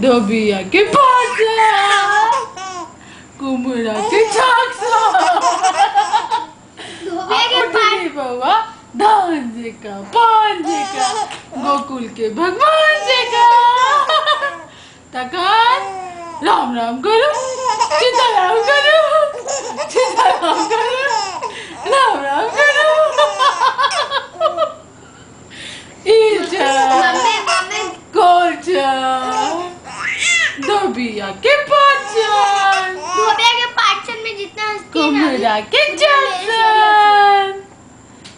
धोबिया के पाछा, कुमरा के छाक। धोबिया के उठली बउआ धान जेका पान जेका, गोकुल के भगवान जेका। तखन राम राम करू, सीताराम करू, सीताराम करू, राम राम करू। इल्चन मम्मी मम्मी गोलचन धोबिया के पाचन, धोबिया के पाचन में जितना हंसती है ना अभी, कुमरा के उतना मेरे से भी जैसन।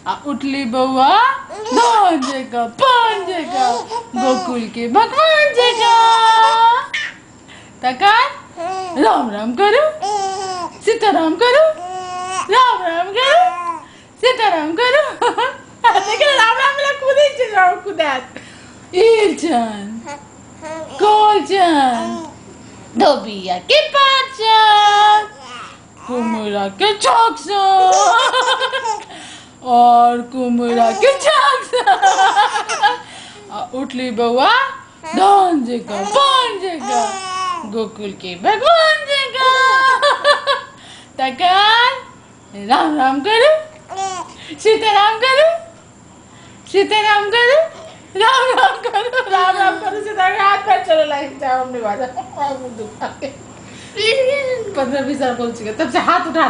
आ उठली बउआ धान जेका पान जेका, गोकुल के भगवान जेका। तखन राम राम करू, सीताराम करू, राम राम करू, सीताराम करू। देखिए राम राम मिला कूदे छै, राम कूदात। इलचन गोलचन धोबिया के पाचन, कुमरा के चौक और कुमरा के चौक। आ उठली बउआ धान जेका पान जेका, गोकुल के भगवान जेका। तखन राम राम करू, सीताराम करू, सीताराम करू, राम राम करू, राम राम करू, सीताराम। हाथ पैर चले लागे जाओ हमने बाजा। प्लीज। 15-20 साल बोल चुके तब से हाथ उठा।